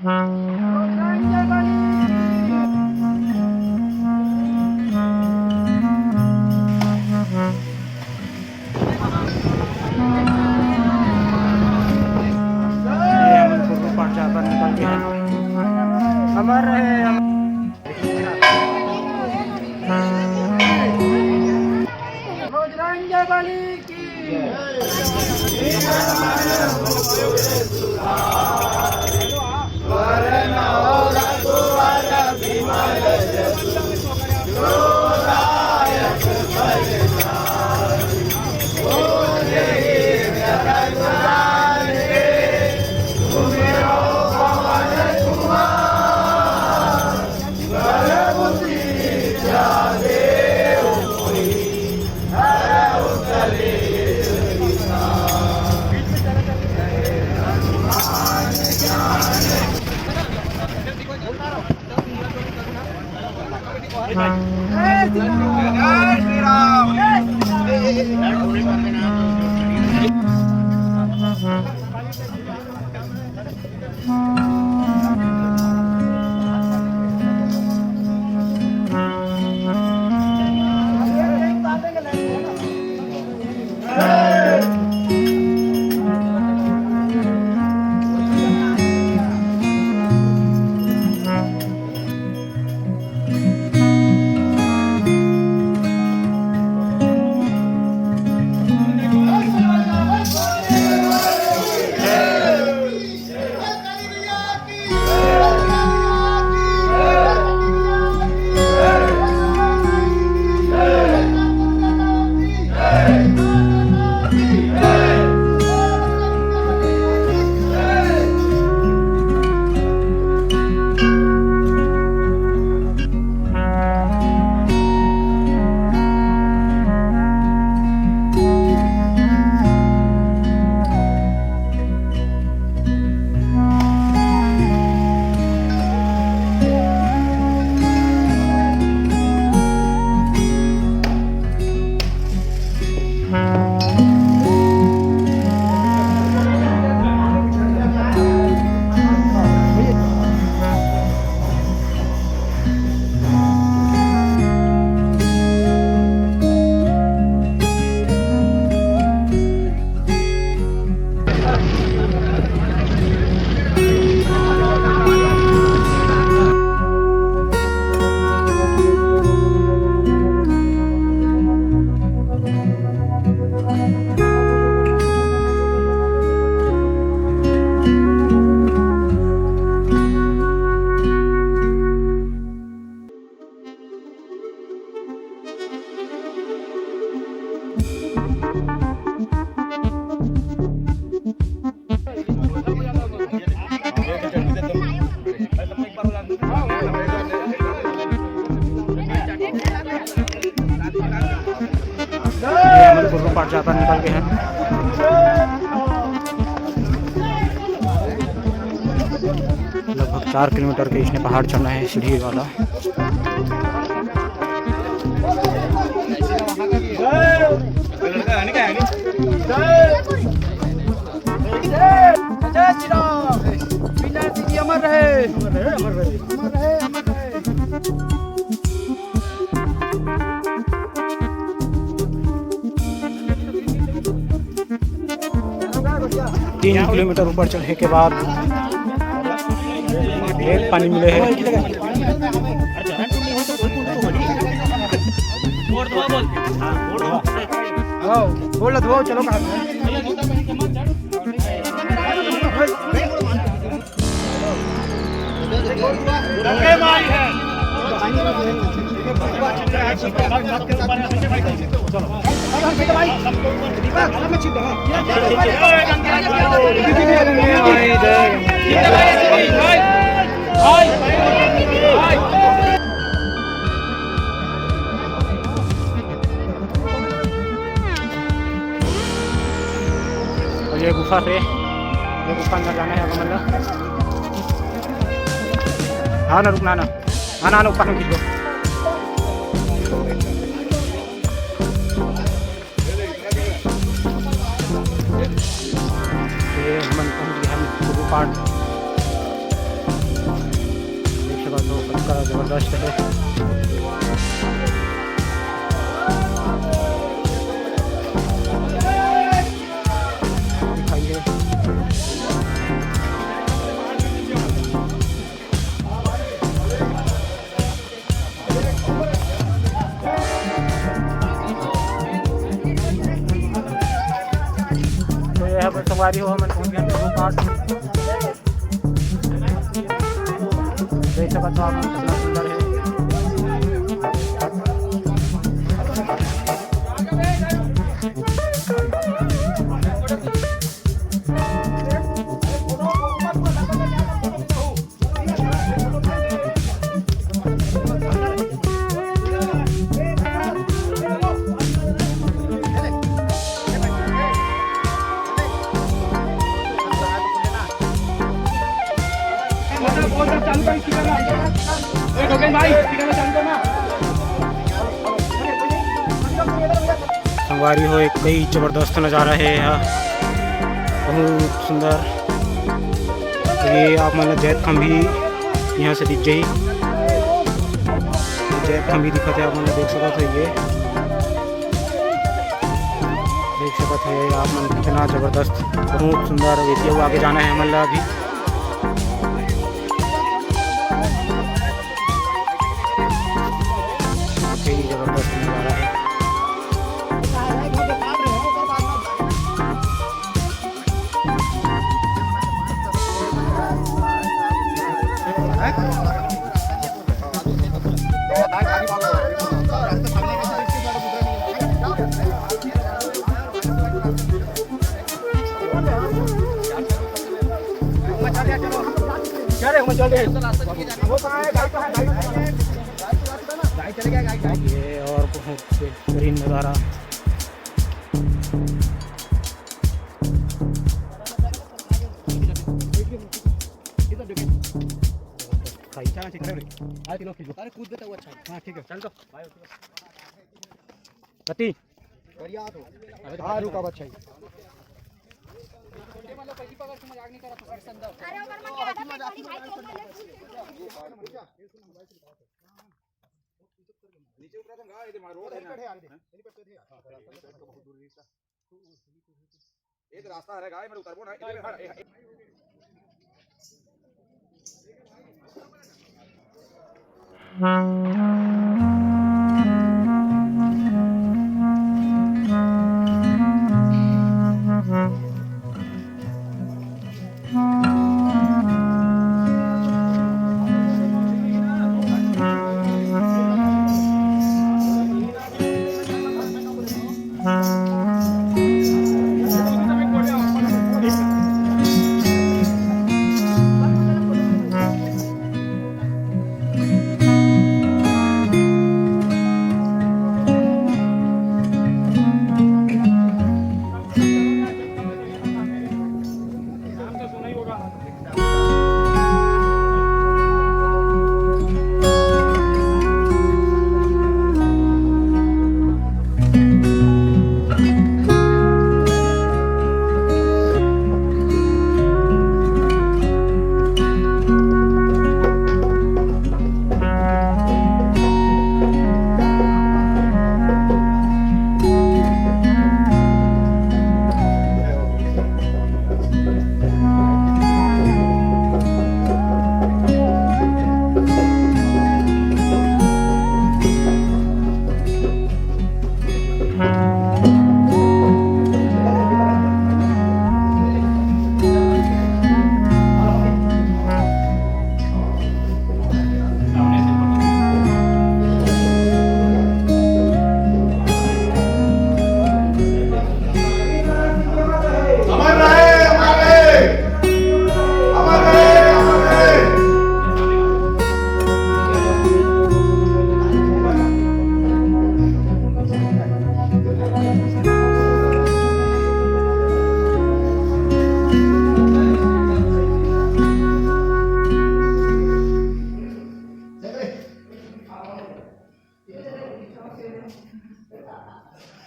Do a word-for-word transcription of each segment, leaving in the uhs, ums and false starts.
ये हमन कुर्रू पाट जात निकल के हैं। अमर रहे, अमर। बजरंग बली की। ये हमन कुर्रू पाट जाता निकल के हैं। लगभग चार किलोमीटर के इसने पहाड़ चढ़ना है, सीढ़ी वाला। जय श्री राम। मीनाक्षी जी अमर रहे। अमर रहे, अमर रहे। अमर रहे, अमर रहे। तीन किलोमीटर ऊपर चढ़े के बाद एक पानी मिले हे। हाँ, बोल रहा, बोल। चलो, कहाँ? और ये गुफा से, ये गुफा अंदर जाना है अपन लोग। हाँ ना, रुकना ना, हाँ ना, ऊपर में खींच लो। ये हमन पहुंच गए हैं कुर्रू पाट। जबरदस्त है। दिखाइए। तो ये है संगवारी हो, हमन पहुंच गए हैं। देख सकत हो आप, कितना सुंदर है। संगवारी हो, एक कई जबरदस्त नज़ारा है यहाँ, बहुत सुंदर। ये आप मन ला जैतखाम भी यहाँ से दिख जाही, जैतखाम भी दिखत है, आप मन ला देख सकत हो। ये देख सकत हो आप मन, कितना जबरदस्त, बहुत सुंदर। ये आगे जाना है हमन ला अभी। बहुत ही जबरदस्त नज़ारा है। ये और बहुत बेहतरीन नज़ारा। अरे कूद देता वो अच्छा है। हाँ, ठीक है, चल तो। कति? हाँ, रुका, बच्चा। नीचे उतरा था, ये तो रोड है ना। एक रास्ता रहेगा, ये मेरे उतरबो ना, इधर खड़ा, ए,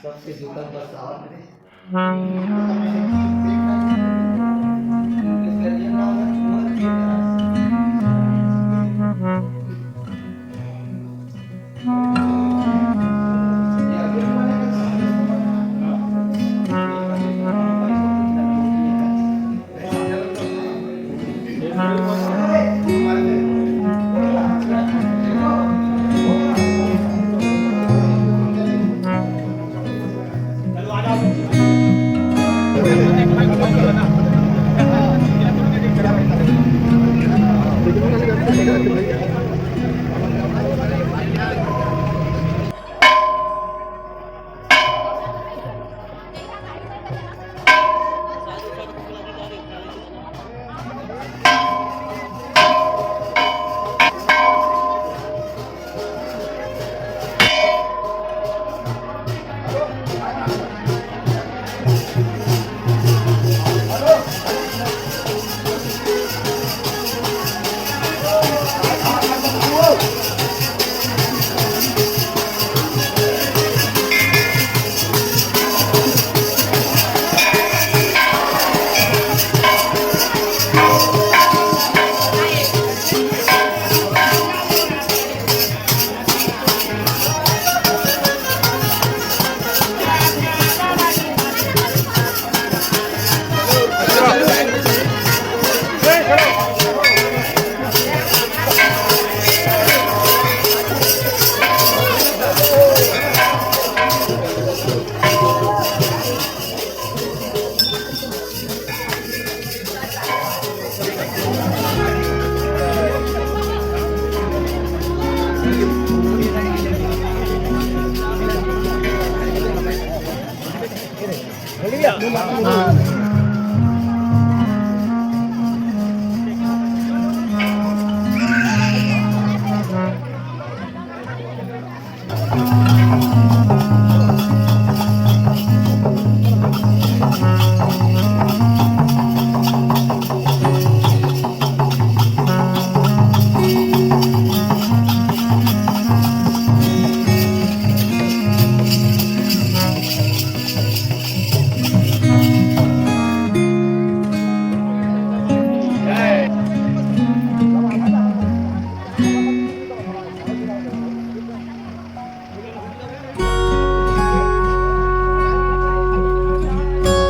सबके जूता बरसावत रे। हाँ,